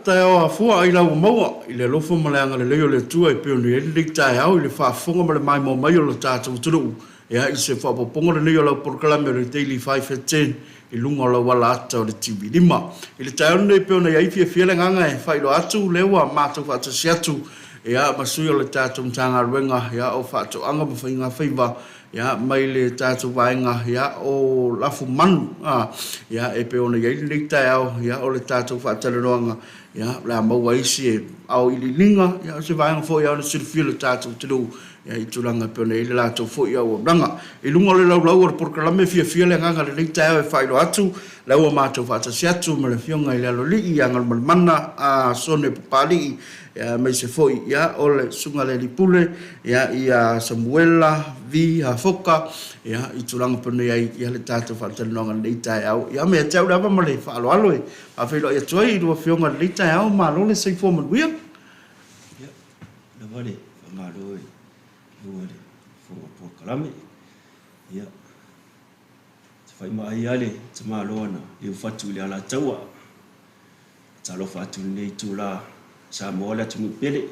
taeao afua ai lau maua i le alofa ma le agalelei o le Atua e pei ona i ai lenei taeao i le faafofoga ma le maimoa mai o lo tatou atunuu, ia, i se faaopoopoga lenei o lau polokalame o le Daily 5 at 10 i luga o lau ala ata o le TV5. I le taeao lenei e pei ona i ai, fiafia le agaga e faailoa atu lea ua matou faatasi atu, ia, ma sui o le tatou Matagaluega, ia, o Faatoaga ma Faiga Faiva, ia, mai le tatou vaega, ia, o lafumanu, a, ia, e pei ona i ai lenei taeao, ia, o le tatou faatalanoaga, ia, o le a maua ai se auiliiliga, ia, o se vaega foi e silafia e le tatou atunuu, ia, i tulaga e pei ona i ai le latou foi auaunaga. I luga o le laulau o le polokalame, e fiafia le agaga i lenei taeao e faailoa atu, la ua matou faatasi atu ma le Afioga i le Aloalii ia Galumalemana Sone Papalii, aemaise foi, ia, o le Susuga i le Alii Pule, ia, ia Samuela V Hafoka, ia, i tulaga pei ona i ai, ia, le tatou faatalanoaga i lenei taeao. Ia, ma ia te au le ava ma le faaaloalo e faafeiloai atu ai i lua Afioga i lenei taeao. Malo le soifua manuia. Ia, lava le faamalo i lau le fofoga polokalame. Ia, te whaimaa ai le tamaloa na liufatu i le Alataua. Talofa atu i lenei itula Samoa le atunuu pele.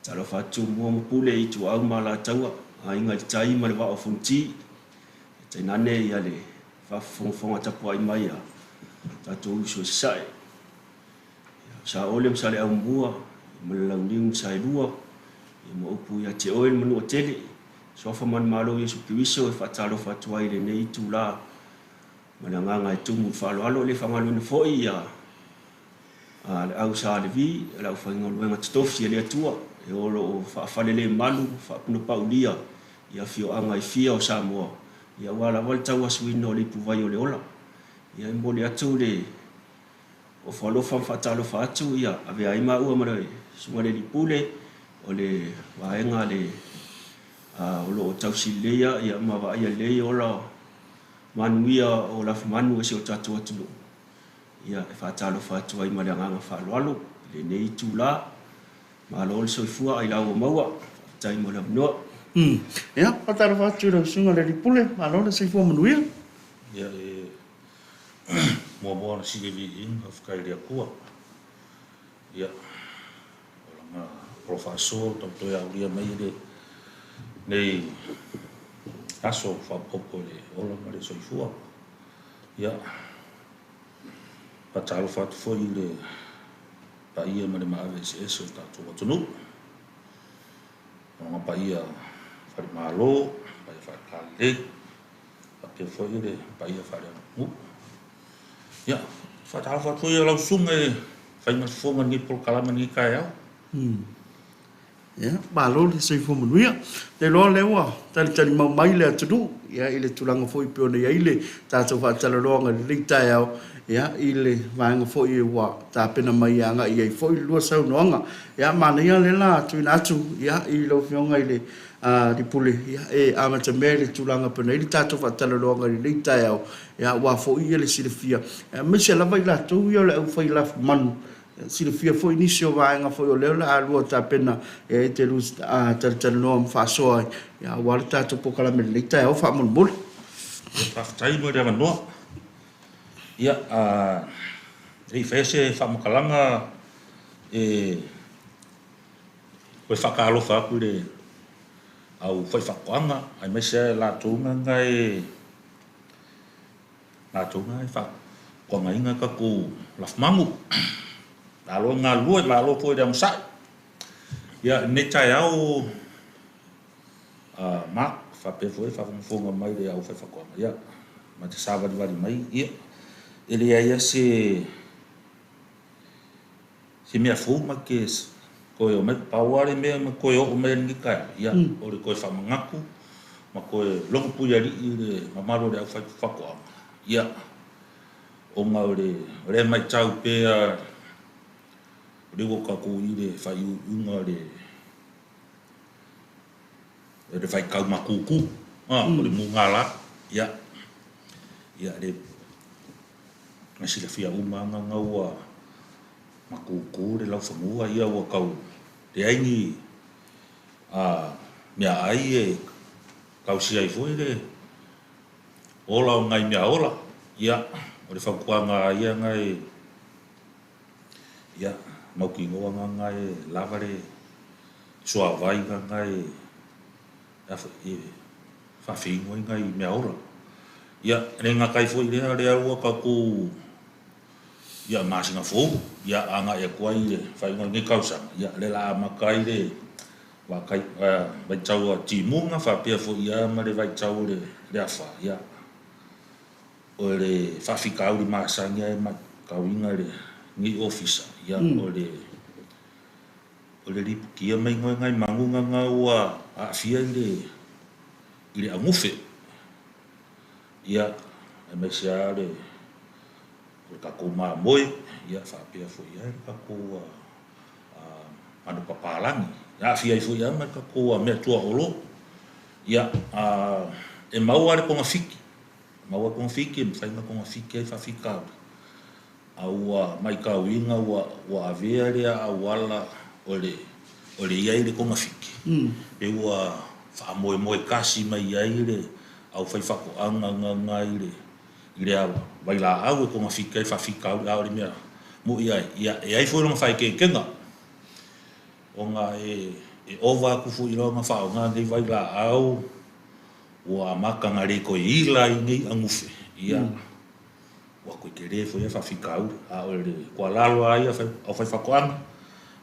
Talofa atu Tumua ma Pule i Ituau ma Alataua, Aiga i le Tai ma le Vaa o Fonoti. Tainane ia le faafofogafoga tapuai mai a tatou uso i Sasae. O Saole ma Saleaaumua ma le Launiu na Saelua, ia ma upu ia te oe le Manuatele, Suafa manumalo Iesu Keriso e faatalofa atu ai i lenei itula ma le agaga e tumu i le faaaloalo. E le faagaloina foi ia le au Sa Levi, le aufaigaluega totofi a le Atua e o lo o faafalelemalu ma faapunapaulia i afioaga e fia o Samoa, ia aua lava le tauasuina o le ipuvai o le ola. Ia e momoli atu le ofo alofa ma faatalofa atu, ia avea ai maua ma le Susuga i le Alii Pule o le vaega le o lo o tausi lelei ia ma vaaia lelei ola manuia o lafumanu e si o tatou atunuu. Ia e faatalofa atu ai ma le agaga faaaloalo i lenei itula. Malo le soifua ai lau ua maua. Faafetai mo le avanoa. Ia, faatalofa atu i lau Susuga i le Alii Pule, malo le soifua manuia. Ia, e muamua ona sili viiga faafetai i le Atua. Ia, o lana alofa faasoa ua tatou toe aulia mai i lenei aso faaopoopo i le ola ma le soifua. Ia, faatalofa atu foi i le paia ma le maave eseese o le tatou atunuu. O ona paia faale-Malo, paia faale-Talalelei, faapea foi le paia faaleaganuu. Ia, faatalofa atu foi i lau susuga e fai ma fofoga i lenei polokalame i lenei taeao. Ia, malo le soifua manuia. Ou te iloa o lea ua talitalimau mai le atunuu, ia, i le tulaga foi pei ona i ai le tatou faatalaloaga i lenei taeao, ia, i le vaega foi ua tapena mai e agai i ai foi le lua saunoaga. Ia, manaia lea la tuuina atu, ia, i lau Afioga i le Alii Pule, ia, e amatamea i le tulaga pei ona i ai le tatou faatalaloaga i lenei taeao, ia, aua foi le silafia, aemaise lava i latou ia o le aufai lafumanu, silafia foi nisi o vaega foi o lea o le a lua tapena e te lua talatalanoa ma faasoa ai, ia, aua le tatou polokalame i lenei taeao faamolemole. Ia, faafetai mo le avanoa. Ia, e le i faia se faamatalaga e toe faatalofa atu i le au faifaatoaga aemaise lava i latou na e latou na e faatoagaina tatou lafumanu. Malo le galulue, malo foi le onosai. Ia, i lenei taeao, Mark, faapea foi le faafogafoga mai le aufaifaatoaga, ia, ma te savalivali mai, ia, e leai lava se se mea fou ma te toe omai. Pau lava le mea ma toe oo mai ai i lenei taeao, ia, o le toe faamanatu ma toe logo puialii i le mamalu o le aufaifaatoaga, ia, ona o lea e matau pea o lea ua tatou i le faaiuiuga o le faitau matutu, o le mugala, ia, ia, le na silafia uma lava na ua matutu le laufanua, ia ua tau leai ni meaai e tausia ai foi le ola o nai meaola. Ia, o le fautuaga lava ia na e Ia, mautinoa gaga e lava le suavai gaga e e faafeinu ai nai meaola. Ia, e le gata ai foi i lea, o lea ua tatou ia masina fou, ia agai atu ai i le faaiuga o lenei tausaga, ia lea o le a amata ai le vaitau a timuga faapea foi lava ma le vaitau o le afa, ia o le faafitauli masani lava e matauina e lenei ofisa, ia o le o le lipotia mai o nai manu na ua aafia i le augufe, ia, aemaise lava le tatou mamoe, ia faapea foi lava le tatou manupapalagi, e aafia ai foi lava ma le tatou meatuaolo. Ia, e maua lava le togafiti, e maua le togafiti, e mafai ona togafiti ai faafitauli, a ua matauina ua avea lea auala o le i ai i le togafiti, pe ua faamoemoe tasi mai ai le aufaifaatoaga gaga i le vailaau e togafiti ai faafitauli, a o le mea moni ai, ia, e i ai foi lona faaeteetega, ona e ova atu foi loa ona faaaoga nei vailaau, ua amata ona le toe ila ai nei augufe, ia, ua toe tele foi ia faafitauli. A o le tuualalo lava ia aufaifaatoaga,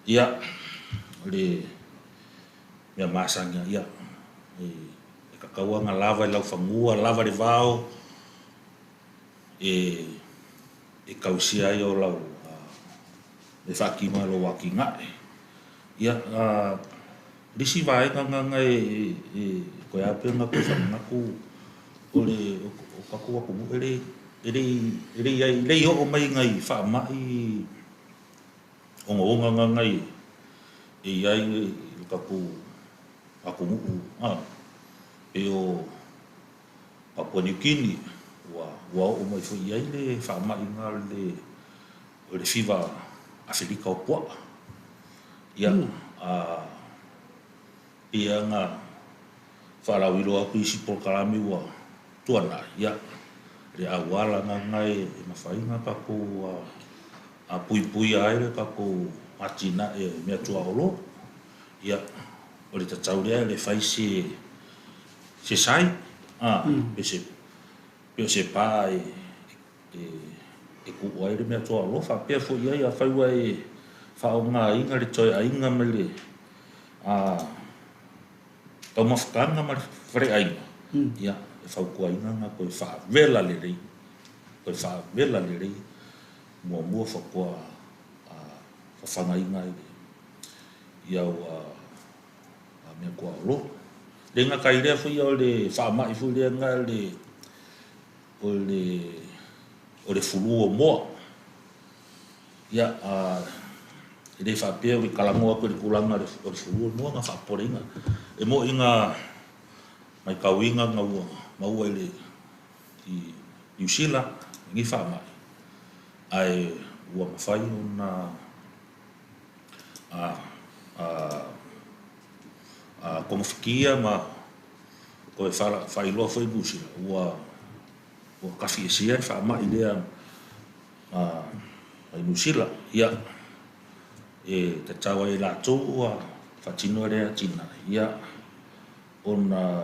ia, o le mea masani lava, ia, e tatau lava ona lava i laufanua, lava le vao e tausia ai o lau e faatino ai lou atinae. Ia, o le isi vaega lena e toe ao pea ona toe faamanatu, o le tatou atunuu e le i oo mai nai faamai ogaoga na e i ai i le tatou atunuu, pei o Papua New Guinea, ua oo mai foi i ai le faamai lena o le fiva Afelika o puaa. Ia, pei lava ona faalauiloa atu i isi polokalame ua tuanai, ia, le auala lena e mafai ona tatou puipuia ai le tatou atinae o meatuaolo. Ia, o le tatau lea le fai se sai, pe o se pa e tuu ai le meatuaolo. Faapea foi ai, afai ua e faaaogaina le toe aiga mai le taumafataga ma le faleaiga, ia, e fautuaina ona toe faavela lelei, toe faavela lelei muamua faatoa fafagaina ai i au meatuaolo. Le gata i lea foi o le faamai foi lea na o le fulu o moa. Ia, e le faapea o le talanoa atu i le tulaga o le fulu o moa na faapopoleina. E moni na matauina na ua maua i Niu Sila lenei faamai, ae ua mafai ona togafitia ma toe faailoa foi i Niu Sila ua tafiesea le faamai lea mai Niu Sila. Ia, e tatau ai e latou ua faatino lea atinae, ia, ona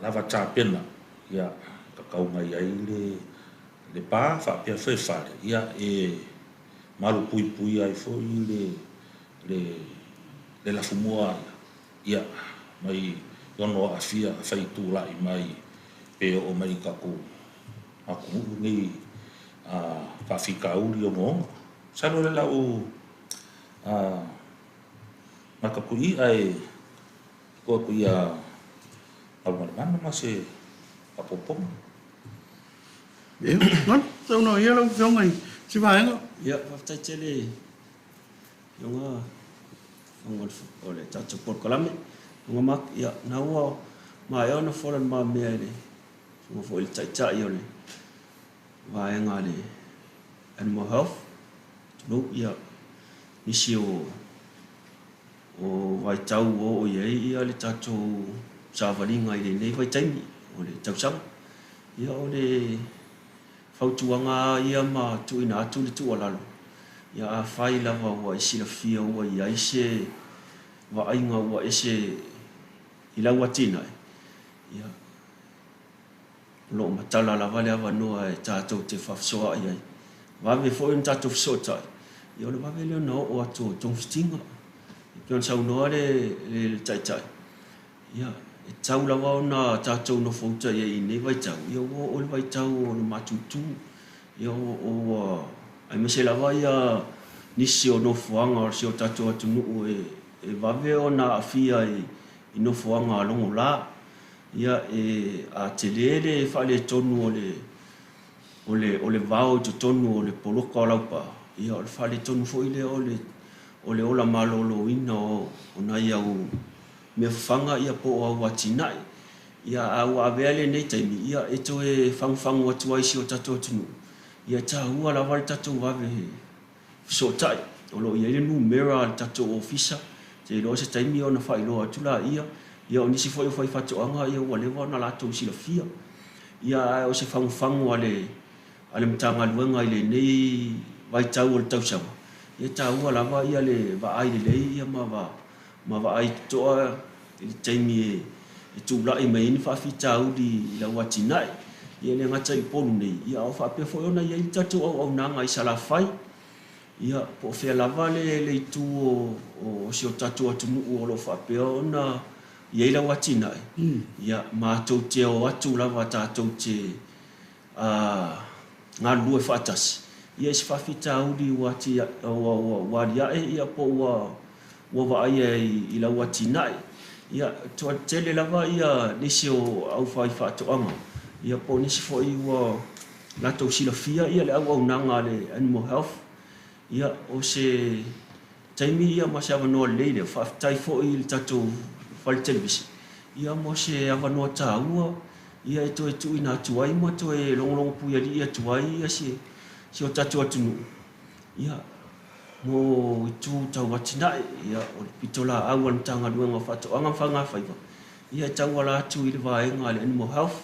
lava tapena, ia, tatau mai ai le pa faapea foi le fale, ia, e malupuipuia ai foi le lafumua, ia, mai ono aafia afai tulai mai pe oo mai i tatou atunuu nei faafitauli ogaoga. Masalo o le lau matapui ae tuu atu ia Galumalemana ma se faaopoopoga. Ia, Galu, saunoa ia lau Afioga i se vaega. Ia, faafetai tele i Afioga o le tatou polokalame. Afioga Mark, ia, na ua maea ona fola le mamea i le Afioga foi i le Taitai o le vaega a le Animal Health, tulou, ia, nisi o vaitau ua oo i ai le tatou savaliga i lenei vaitaimi o le tausaga. Ia, o le fautuaga lava ia ma tuuina atu le tuualalo, Ia afai lava ua e silafia ua i ai se vaaiga ua ese i lau atinae, ia, o lo o matala lava le avanoa e tatou te faafesoaai ai. Vave foi ona tatou fesootai, ia o le vave lea ona oo atu o togafitiga. E pei ona saunoa le le Taitai, ia, e tatau lava ona tatou nofouta i ai i lenei vaitau, ia ua oo i le vaitau o le matutu, ia ua, aemaise lava ia nisi o nofoaga o si o tatou atunuu e vave ona aafia i nofoaga logola. Ia, e, a tele le faaletonu o le, o le, o le vao i totonu o le poloka o Laupaa, ia o le faaletonu foi lea o le, o le ola maloloina o, o nai au mea fafaga ia po o au atinae. Ia, a ua avea lenei taimi, ia e toe fagufagu atu ai i si o tatou atunuu, ia e taua lava le tatou vave fesootai. O lo o i ai le numera a le tatou ofisa, te iloa se taimi ona faailoa atu laia, ia o nisi foi o faifaatoaga ia ua leva ona latou silafia. Ia ae o se fagufagu a le a le Matagaluega i lenei vaitau o le tausaga, ia e taua lava ia le vaai lelei ia ma ma vaai totoa i le taimi e tulai mai ai ni faafitauli i lau atinae. Ia e le gata i Upolu nei, ia a o faapea foi ona i ai le tatou auaunaga i Salafai, ia po o fea lava le le itu o o si o tatou atunuu o lo o faapea ona i ai lau atinae, ia matou te o atu lava tatou te a galulue faatasi ia i se faafitauli ua ua aliae ia po ua ua vaaia i lau atinae. Ia, toatele lava ia nisi o aufaifaatoaga ia po o nisi foi ua latou silafia ia le auaunaga a le Animal Health. Ia, o se taimi ia ma se avanoa lelei lea, faafetai foi i le tatou fale televise ia mo se avanoa taua ia e toe tuuina atu ai ma toe logologo puialii atu ai ia si si o tatou atunuu ia mo itu tau atinae. Ia, o le pitolaau a le Matagaluega o Faatoaga ma Faigafaiva ia e tauala atu i le vaega a le Animal Health.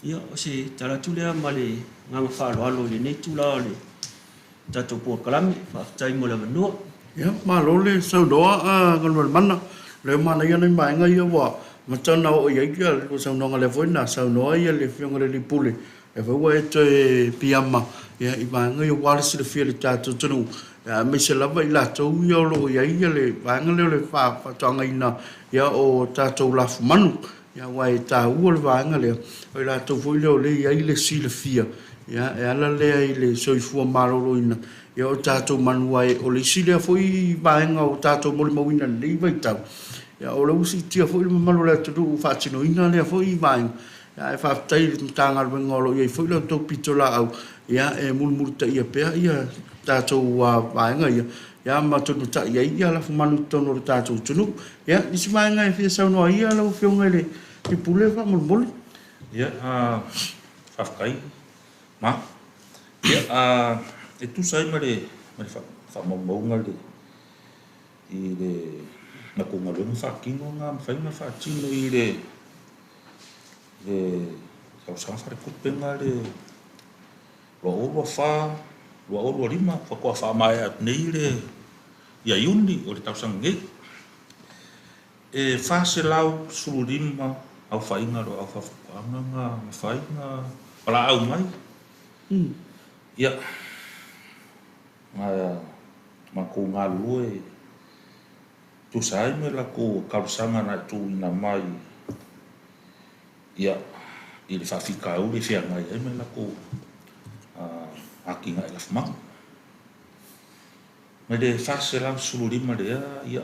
Ia, o se tala atu lea ma le agaga faaaloalo i lenei itula o le tatou polokalame. Faafetai mo le avanoa. Ia, malo le saunoa Galumalemana. O lea ua manaia nai vaega ia ua amata ona oo i ai le lua saunoaga lea foi na saunoa ai le Afioga i le Alii Pule, lea foi ua e toe piama i vaega ia aua le silafia e le tatou atunuu, aemaise lava i latou ia o lo o i ai le vaega lea o le faatoagaina o tatou lafumanu. Aua e taua le vaega lea, o i latou foi lea o lea e i ai le silafia e ala lea i le soifua maloloina o tatou manu, aua o le isi lea foi vaega ua tatou molimauina i lenei vaitau, o lea ua siitia foi le mamalu o le atunuu i le faatinoina lea foi vaega. Ae faafetai i le Matagaluega o lo o i ai foi la outou pitolaau e mulimulitaia pea tatou vaega ia ma tulimatai ai lafumanu i totonu o le tatou atunuu. Ia, nisi vaega e fia saunoa ai lau Afioga i le Pule faamolemole. Ia, faafetai Ma. Ia, e tusa ai ma le faamaumauga i le matou galuega faatino na mafai ona faatino i le tausaga faaletupe lena le 2024, 2025 faatoa faamaea atu nei le ia Iuni o le tausaga nei. E 415 aofaiga o au faafatuaga na mafai ona valaau mai. Ia, na matou galulue tusa ai ma le latou talosaga na tuuina mai ia, i le faafitauli e feagai ai ma le latou atinae lafumanu. Mai le 415 lea, ia,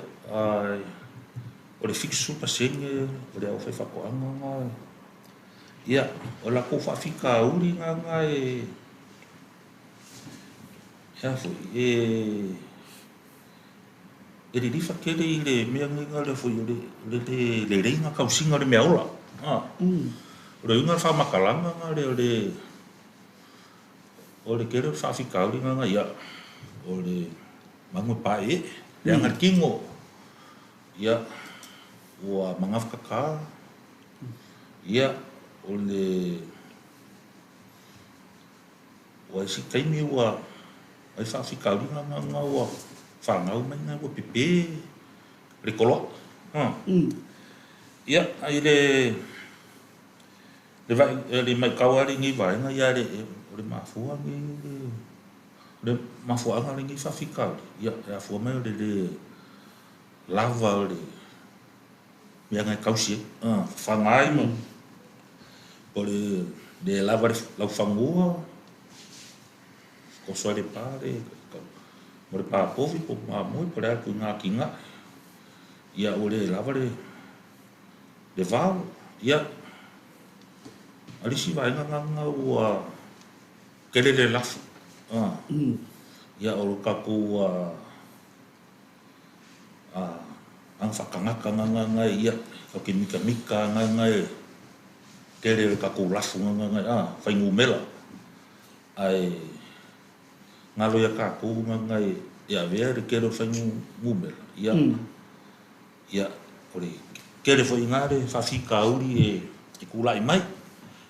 o le 70% o le aufaifaatoaga na, ia, o latou faafitauli na na e, e a foi, e, e lilifa tele i le mea lenei na lea foi o le le lelei na tausiga o le meaola. O le uiga o le faamatalaga na lea o le O le tele o le faafitauli na na ia, o le manu e paeee, leaga le tino, ia, ua manafatata, ia, o le, ua i ai se taimi ua Ai faafitauli gagaga ua fanau mai na ua pepe le koloa. Ia, i le le vai le maitau a lenei vaega ia le o le mafua lenei o le mafuaaga lenei faafitauli, ia e afua mai o le le lava o le mea na e tausi ai, fafaga ai ma o le le lava le laufanua, oso ai le pa le mo le pa povi po o mamoe po o le a le ituaiga atinae. Ia ua le lava le le vao. Ia, a o le isi vaega lena ua tele le lafo. Ia o le tatou aga faatagata na ia tatou te mitamita na e tele o le tatou lafo na fuainumera ae galo ia tatou na e avea le tele o fuainumera ia ia o le tele foi i ina le faafitauli e tulai mai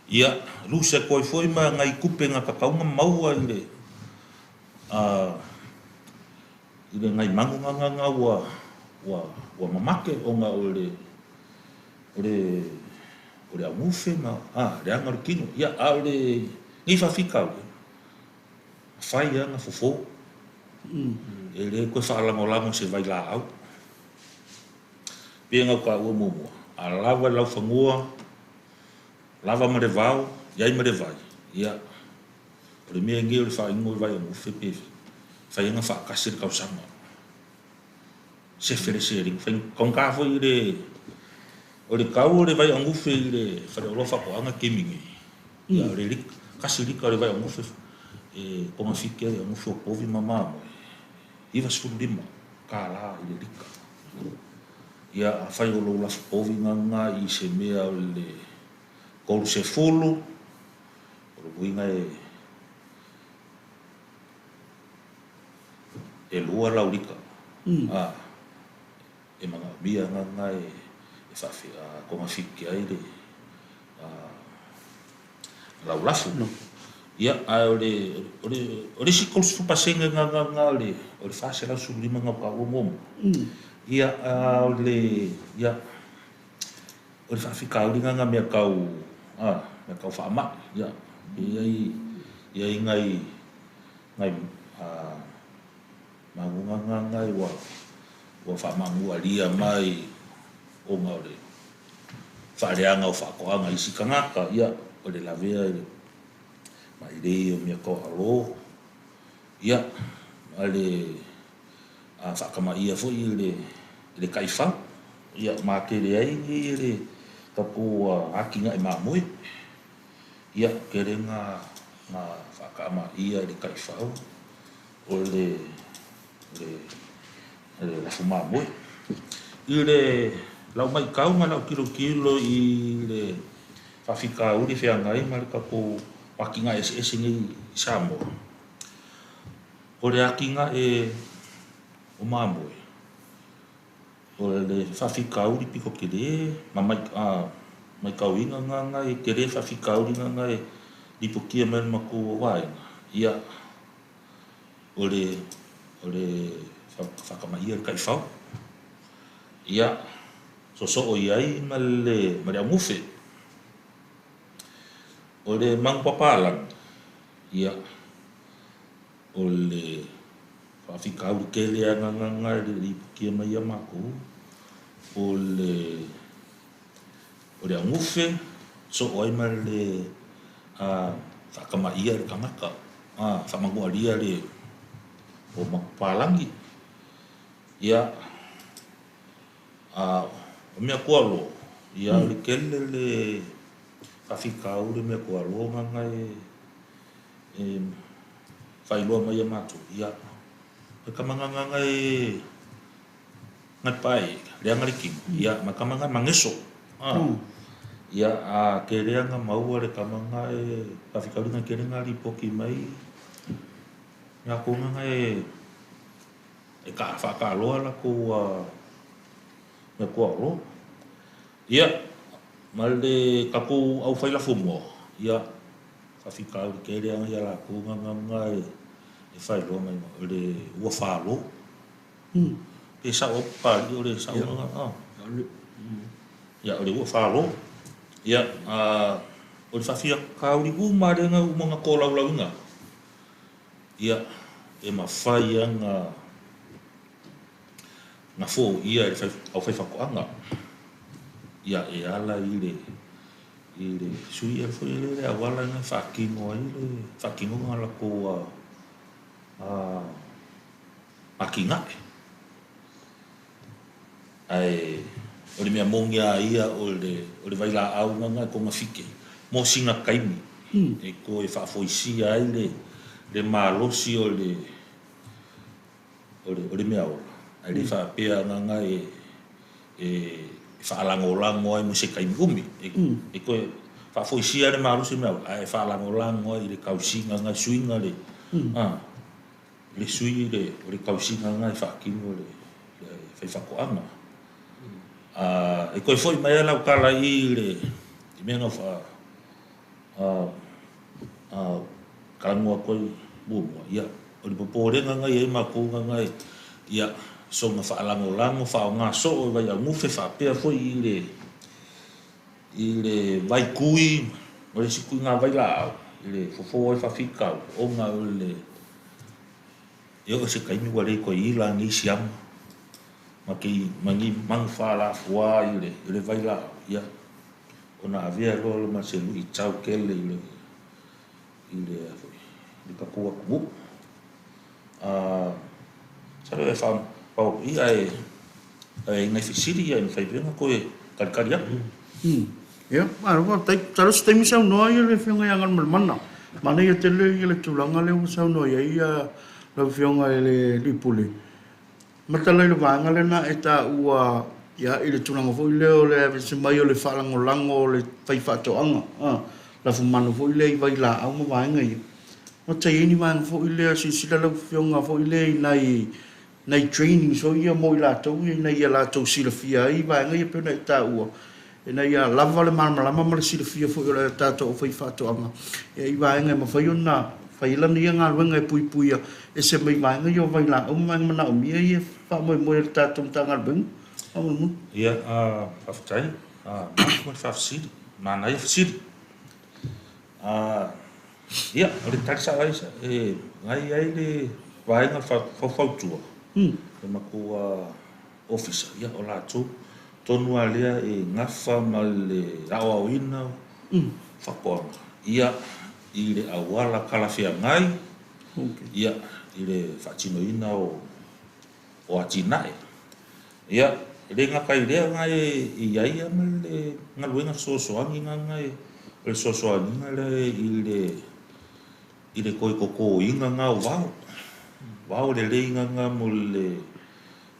ia lose atu ai foi ma nai tupe na tatau ona maua i le i le nai manu na ua ua ua mamake ona o le o le o le augufe ma leaga o le tino. Ia, a o le nei faafitauli, mafai lava ona fofo. E le toe faalagolago i se vailaau. Pei ona ou taua muamua, a lava le laufanua, lava ma le vao, i ai ma le vai, ia, o le mea lenei o le faaigo i vai augufe pe fai ona faatasi le tausaga. Sefe le seleni. Faigata foi i le o le tau o le vai augufe i le faleoloa faatoaga i le taimi nei, ia o le tasi lita o le vai augufe e togafiti ai le augufe o povi ma mamoe, $95 i le lita. Ia afai o lou lafo povi lena i se mea o le 30, o le uiga e lua lau lita e manaomia lena e togafiti ai le lau lafo. Ia, ae o le o le o le isi 30% lena o le 415 na ou taua muamua. Ia, a o le ia o le faafitauli lena mea tau mea tau faamai. Ia, e i ai i ai nai nai maguga na ua ua faamanualia mai ona o le faaleaga o faatoaga i isi tagata, ia, o le lavea i le mailei o mea taualo, ia, ma le faatamaia foi i le i le taifau, ia, matele ai le tatou atinae mamoe. Ia, tele na faatamaia i le taifau o le le lafo mamoe. I le lau maitau ma lau tilotilo i le faafitauli feagai ma le tatou atinae eseese nei i Samoa, o le atinae o mamoe, o le faafitauli pito tele ma maitauina na e tele faafitauli na e lipotia mai le matou vaega, ia, o le o le faatamaia le taifau, ia, sosoo i ai ma le ma le augufe. O le manupapalagi, ia, o le faafitauli tele lava na e lipotia mai ia matou, o le o le augufe, soo ai ma le faatamaia le tagata, faamanualia le o manupapalagi. Ia, o mea tualoa, ia, o le tele le faafitauli o mea tualoa na e faailoa mai ia matou, ia, o le tama na e pae leaga le tino, ia, ma le tama na e mageso. Ia, a tele na maua le tama na e faafitauli na tele na lipoti mai latou na e faataloa latou mea tuaolo. Ia, ma le tatou aufai lafumoa, ia, faafitauli tele lava ia latou na e e faailoa mai o le ua falo. Pe sao au Papalii o le sao lena a? Ia o le ua falo. Ia o le faafitauli uma lea na uma ona tolaulauina atu, ia e mafai lava ona foia e le aufaifaatoaga ia e ala i le i le sui foi lea le auala lena e faatino ai le faatinoga o latou atinae. Ae o le mea moni lava ia o le vailaau lena e togafiti mo sina taimi e toe faafoisia ai le malosi o le mea ola, ae le faapea agaga e faalagolago ai mo se taimi umi. E toe faafoisia le malosi o le mea ola, ae faalagolago ai i le tausiga lena, suiga le le sui o le tausiga lena e faatino e le faifaatoaga. E toe foi mai lau tala i le mea na talanoa atu ai muamua, ia, o le popolega na i ai matou na ia, soona faalagolago faaaoga soo e Vaiaunufe faapea foi i le vaitui o le isi tuiga vailaau i le fofo ai faafitauli ona o le e oo se taimi ua le toe ila ni siama ma kei ma ni manu faalafua i le vailaau, ia, ona avea loa ma se luitau tele i le tatou atunuu. Masalo e faapau atu i i, ae i nai fesili ia e mafai pea ona toe talitali atu. Ia, malo faafetai. Masalo se taimi saunoa ia le Afioga ia Galumalemana. Manaia tele ia le tulaga lea ua saunoa i ai lau Afioga i le Alii Pule. Matala i le vaega lena e taua ia i le tulaga foi lea o le aveese mai o le faalagolago o le faifaatoaga, lafumanu foi lea i vailaau ma vaega ia. Ua i ai ni vaega foi lea silasila lau Afioga foi lea i nai trainings foi ia mo i latou ina ia latou silafia ai vaega ia pei ona e taua, ina ia lava le malamalama ma le silafia foi o le tatou aufaifaatoaga i vaega e mafai ona fai ai lana ia galuega e puipuia ese mai vaega ia o vailaau ma vaega manaomia ia e faamoemoe e le tatou Matagaluega. Faamolemole. Ia, faafetai. Mark mo le faafesili. Manaia fesili. Ia, o le tali sao ai, e nai ai le vaega faufautua, le matou ofisa, ia, o latou tonu lava lea e gafa ma le aoaoina o faatoaga, ia, i le auala talafeagai, ia, i le faatinoina o atinae. Ia, e le gata i lea na e i ai ma le galuega fesoasoani na o le fesoasoaniga lea i le toe totoina na o vao. Vao lelei na mo le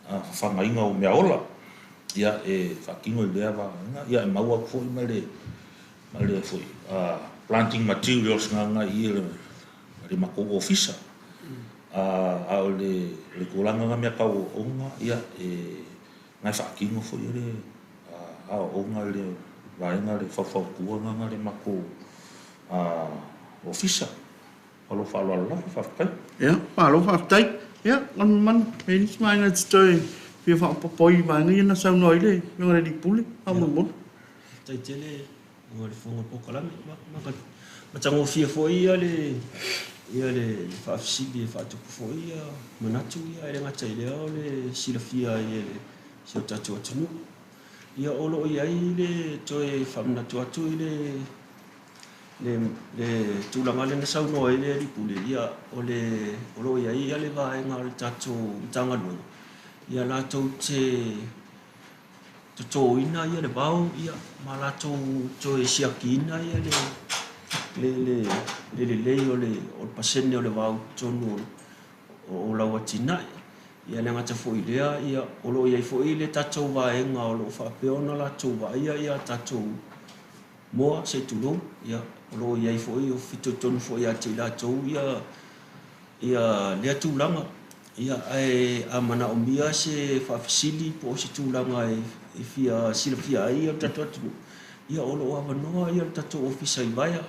fafagaina o mea ola. Ia, e faatino i lea vaega. Ia, e maua atu foi ma le foi, planting materials na i le matou ofisa. A o le tulaga na mea tau aoaoga, ia, e nai faatino foi le aoaoga le vaega le faufautua na le matou ofisa. Ma lou faaaloalo lava, faafetai. Ia, malo faafetai. Ia, Galumalemana, e i ai nisi vaega e te toe fia faaopoopo ai i vaega ia na saunoa ai le Afioga i le Alii Pule, faamolemole. Faafetai tele mo le fofoga o le polokalame. Matagofie foi ia le faafesili e faatupu foi ia manatu ia, ae le gata i lea o le silafia ai e si o tatou atunuu. Ia, o lo o i ai le toe faamanatu atu i le tulaga lea na saunoa ai le Alii Pule, ia, o lo o i ai le vaega o le tatou Matagaluega, ia latou te totoina ia le vao, ia, ma latou toe siakiina ia le lelei o le pasene o le vao totonu o lau atinae. Ia, le gata foi i lea, ia, o lo o i ai foi le tatou vaega o lo o faapea ona latou vaaia ia tatou moa, se i tulou, ia, o lo o i ai foi, o fitoitonu foi ia te i latou ia lea tulaga. Ia, ae a manaomia se faafesili po o se tulaga e fia silafia ai ia le tatou atunuu, ia, o lo o avanoa ia le tatou ofisa i Vaea.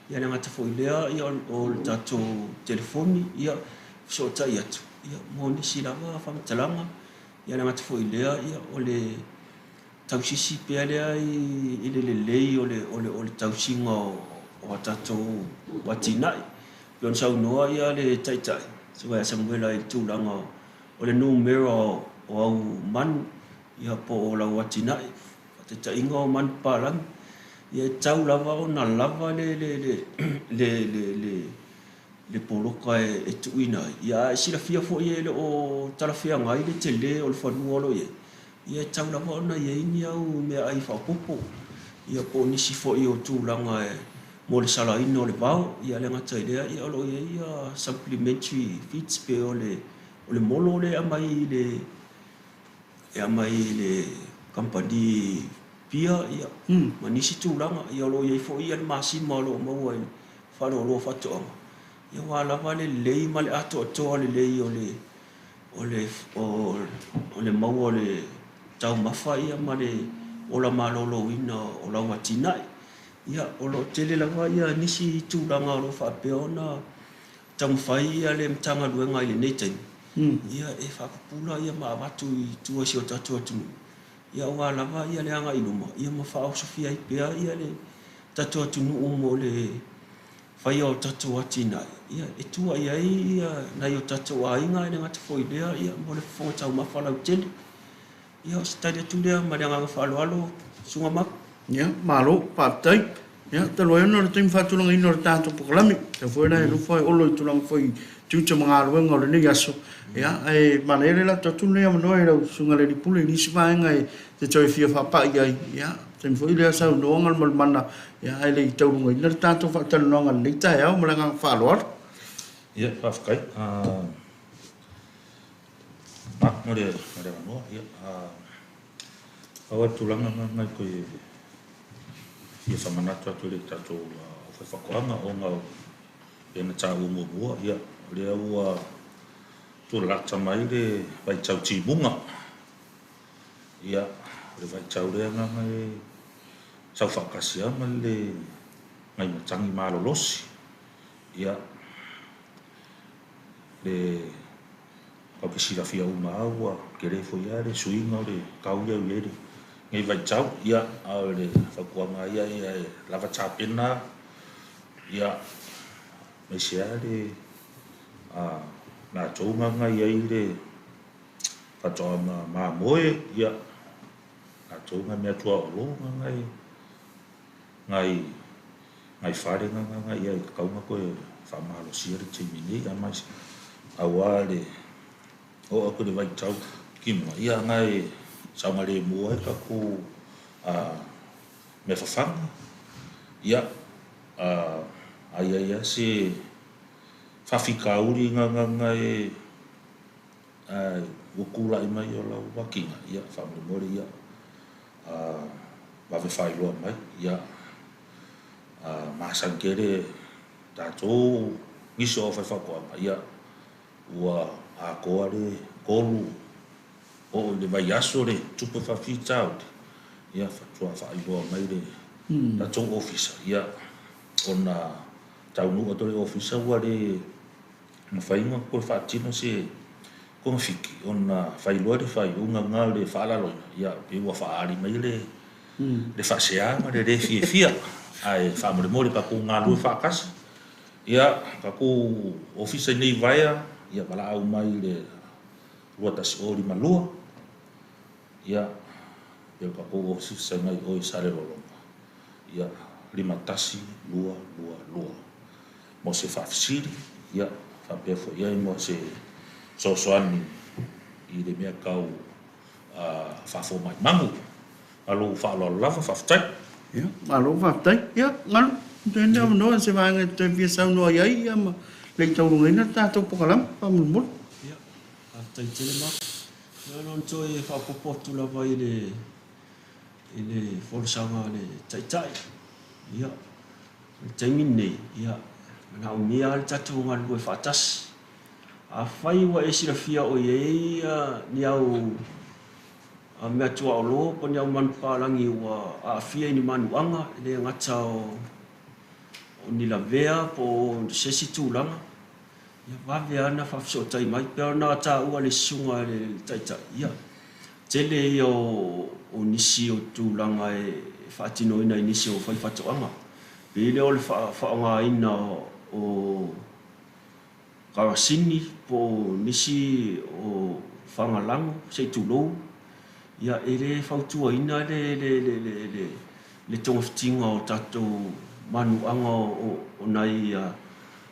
Ia, le gata foi i lea, ia, o le tatou telefoni, ia, fesootai atu ia mo nisi lava faamatalaga. Ia le gata foi i lea ia o le tausisi pea lea i le lelei o le tausiga o a tatou atinae. E pei ona saunoa ia le Taitai, Susuga ia Samuela i le tulaga o le numera o au manu ia po o lau atinae, faataitaiga o manu papalagi, ia e tatau lava ona lava le poloka e tuuina ai. Ia ae silafia foi e le o talafeagai le tele o le fanua o lo o i ai, ia e tatau lava ona i ai ni au meaai faaopoopo, ia po o nisi foi o tulaga mo le salaina o le vao. Ia le gata i lea, ia o lo o i ai ia supplementary feeds pe o le molo lea e aumai i le e aumai i le kamupani pia ia ma nisi tulaga. Ia o lo o i ai foi ia le masima o lo o maua i le faleoloa faatoaga, ia aua lava le lelei ma le atoatoa lelei o le o le o le maua o le taumafa ia ma le ola maloloina o lau atinae. Ia o lo o tele lava ia nisi tulaga o lo o faapea ona taumafai ia le Matagaluega i lenei taimi ia e faapupula ia ma avatu i tua i si o tatou atunuu ia aua lava ia le agai i luma ia ma faaosofia ai pea ia le tatou atunuu mo le faia o tatou atinae ia e tua i ai ia nai o tatou aiga e le gata foi i lea ia mo le fofoga taumafa lautele. Ia o se tali atu lea ma le agaga faaaloalo Susuga Mapu. Ia, malo, faafetai. Ia, talu ai ona o le taimi faatulagaina o le tatou polokalame, tatau foi ona e nofo e Olo i tulaga foi i tiute ma galuega o lenei aso. Ia, ae manaia le latu atu lenei avanoa i lau Susuga i le Alii Pule i nisi vaega e te toe fia faapai ai. Ia, taimi foi lea saunoaga le malimana, ia, ae le i taualugaina le tatou faatalanoaga i lenei taeao ma le agaga faaaloalo. Ia, faafetai. Mark mo le avanoa. Ia, pau lava le tulaga lena e toe fia faamanatu atu i le tatou aufaifaatoaga ona pei ona taua muamua, ia, o lea ua tulalata mai le vaitau timuga. Ia, o le vaitau lea na e sau faatasi lava ma le nai matagi malolosi. Ia, le tatou te silafia uma lava ua tele foi lava le suiga o le tau lea ua i ai lenei vaitau. Ia, a o le fautuaga lava ia, ia e lava tapena, ia, aemaise lava le latou na i ai le faatoaga mamoe, ia, latou na meatuaolo na e nai nai fale na na i ai tatau ona toe faamalosia le taimi nei aemaise aua le oo atu i le vaitau timuga ia na e saogalemu ai tatou mea fafaga ia a i ai lava se faafitauli na na e ua tulai mai o lau atinae ia faamolemole ia vave faailoa mai ia masani tele tatou nisi o aufaifaatoaga ia ua atoa le 3 oo i le vaiaso le tupe faafitauli ia faatoa faailoa mai le tatou ofisa ia ona taunuu atu le ofisa ua le mafai ona toe faatino se togafiti ona fai loa le faaiuga lena o le faalaloina ia pei ua faaali mai le faasea ma le le fiafia ae faamolemole tatou galulue faatasi ia tatou ofisa i nei vaea ia valaau mai i le 21052 ia pe o tatou ofisa mai o i Salelologa ia 51222 mo se faafesili ia faapea foi ai mo se fesoasoani i le mea tau faafomai manu. Ma lou faaaloalo lava, faafetai. Ia, malo faafetai. Ia, Galu, toe ni avanoa se vaega e toe fia saunoa i ai ia ma le i taualugaina le tatou polokalame, faamolemole. Ia, faafetai tele Mark. Ia, na ona toe faaopoopo atu lava i le i le folasaga a le Taitai. Ia, o le taimi lenei, ia, manaomia lava le tatou galulue faatasi. Afai ua e silafia o i ai ni au mea tuaolo po o ni au manupapalagi ua aafia i ni manuaga, e le gata o ni lavea po o se isi tulaga, Ia vave lava ona faafesootai mai. Pei ona taua e le Susuga i le Taitai, ia, tele ia o nisi o tulaga e faatinoina i nisi o faifaatoaga. Pei lea o le faaaogaina o karasini po o nisi o fagalago, se i tulou, ia e le fautuaina le togafitiga o tatou manuaga o nai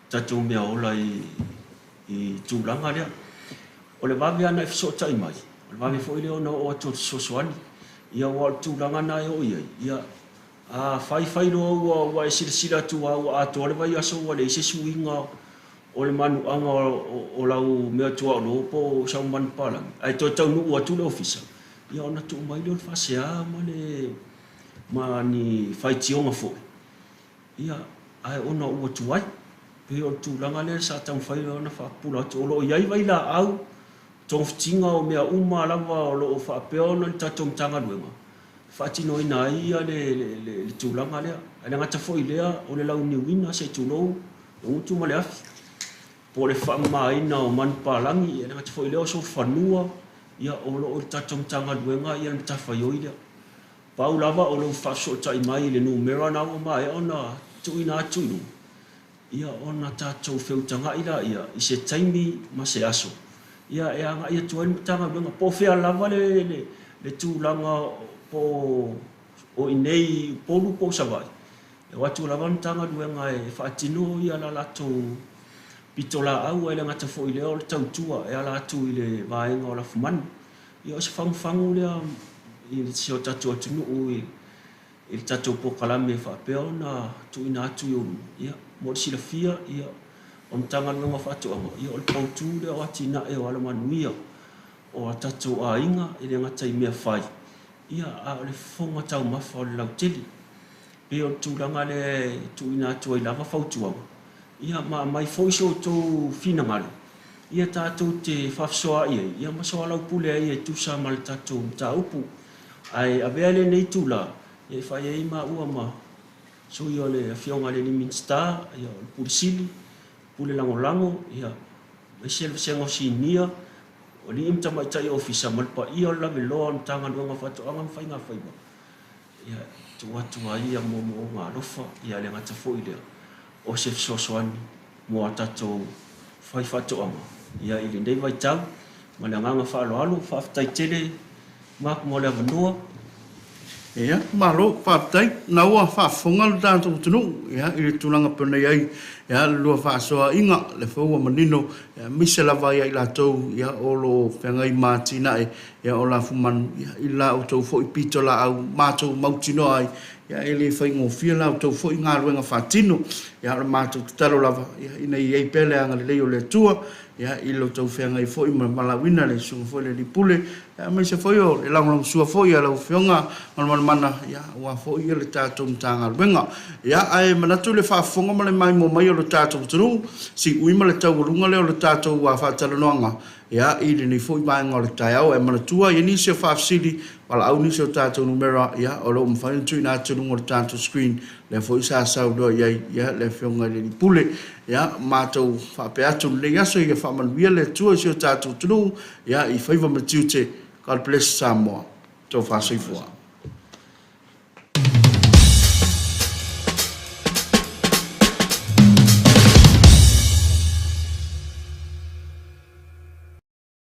tatou meaola i tulaga lea. O le vave lava ona e fesootai mai, o le vave foi lea ona oo atu o le fesoasoani. Ia aua o le tulaga lena e oo i ai, ia a fai fai loa ua e silasila atu lava ua atoa le vaiaso ua leai se suiga o le manuaga o lau meatuaolo po o sau manupapalagi, ae toe taunuu atu i le ofisa, ia ona tuu mai lea o le faasea ma le ma ni faitioga foi, ia, ae ona ua tuai. Pei o le tulaga lea sa taumafai ona faapupula atu. O lo o i ai vailaau, togafitiga o mea uma lava o lo o faapea ona le tatou Matagaluega e faatinoina ai le tulaga lea. Ae le gata foi i lea, o le launiuina, se i tulou, le gutu ma le afi, po o le faamamaina o manupapalagi, e le gata foi i lea o solofanua, ia o lo o i le tatou Matagaluega le matafaioi lea. Pau lava o lou faafesootai mai i le numera na ua maea ona tuuina atu i luga, ia ona tatou feutagai laia i se taimi ma se aso ia e agai atu ai le Matagaluega po o fea lava le tulaga po o i inei i Upolu po o Savaii, e o atu lava le Matagaluega e faatino la latou pitolaau, ae le gata foi i lea o le tautua e ala atu i le vaega o lafumanu. Ia o se fagufagu lea i si o tatou atunuu i le tatou polokalame e faapea ona tuuina atu i ou luma. Ia, mo le silafia, ia, o le Matagaluega o Faatoaga, ia o le poutu lea o atinae o alamanuia o a tatou aiga, e le gata i mea fai, ia, a o le fofoga taumafa o le lautele. Pei o le tulaga lea e tuuina atu ai lava fautuaga, ia ma aumai foi so outou finagalo, ia tatou te faafesoaai ai, ia ma soalaupule ai e tusa ma le tatou mataupu. Ae avea lenei itula e fai ai maua ma sui o le Afioga i le Minisita, ia, o le Pule Sili, Pule Lagolago, ia, aemaise le vasega o Sinia, o alii ma tamaitai ofisa ma le paia o le laveloa o le Matagaluega o Faatoaga ma Faigafaiva. Ia, tuu atu ai ia moomooga alofa, ia le gata foi lea o se fesoasoani mo a tatou faifaatoaga ia i lenei vaitau. Ma le agaga faaaloalo, faafetai tele Mark mo le avanoa. Ia, malo, faafetai. Na ua faafofoga le tatou atunuu, ia, i le tulaga pei ona i ai, ia, le lua faasoaaiga, lea foi ua manino, ia, aemaise lava ia i latou, ia, o lo o feagai ma atinae, ia, o lafumanu, ia, i la outou foi pitolaau matou mautinoa ai, ia, e le faigofie la outou foi galuega faatino. Ia, o le matou tatalo lava, ia, ina ia i ai pea le agalelei o le Atua, ia, i lo outou feagai foi ma le valaauina le Susuga foi i le Alii Pule, ia, aemaise foi o le lagolagosua foi a lau Afioga Galumalemana, ia, aua foi le tatou Matagaluega. Ia, ae manatu i le faafofoga ma le maimoa mai o le tatou atunuu, siui ma le taualuga lea o le tatou faatalanoaga, Ia, i lenei foi vaega o le taeao, ae manatua i ai nisi o faafesili, valaau nisi o tatou numera, ia, o lo o mafai ona tuuina atu i luga o le tatou screen, lea foi sa saunoa i ai, ia, le Afioga i le Alii Pule. Ia, matou faapea atu i lenei aso, ia faamanuia le Atua i si o tatou atunuu, ia, i faiva ma tiute. God bless Samoa. Tofa soifua.